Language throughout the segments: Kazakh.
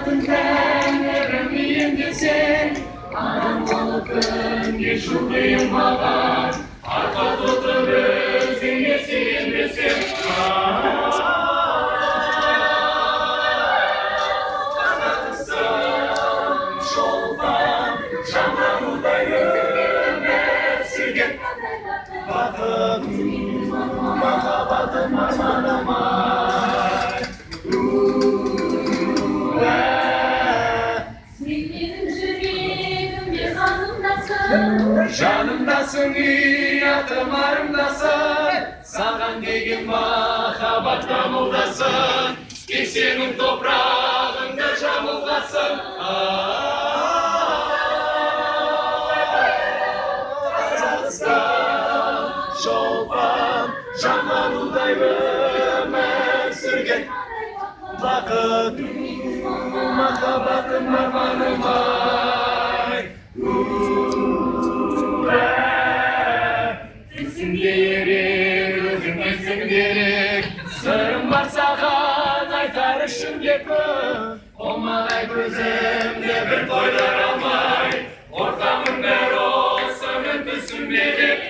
Махаббатым, тәңірім, ием десең, адам болып күн кешу қиын маған. Арқа тұтып өзіңе сенбесем. Қазақстан, Шолпан, жанданудай өмір сүрген. Бақытым, махаббатым, арманым ай. Сен менің жүрегімде жанымдасың. Жанымдасың, ұятым, арымдасың, саған деген махаббат дамылдасын, тек сенің топырағыңды жамылғасын. Қазақстан, Шолпан, жанданудай өмір сүрген. Бақытым, махаббатым, арманым ай. Түсімде ерек, өзіңмісің керек, сырым бар саған айтар ішімде көп. Қомағай көзімді бір тойдыра алмай, қорқамын бәрі осының түсімде деп.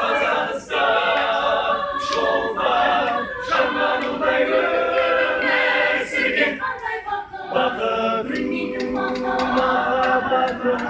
Қазақстан, Шолпан, жанданудай өмір сүрген. Қандай бақыт, Бақыт, білмеймін маған. Махаббатым,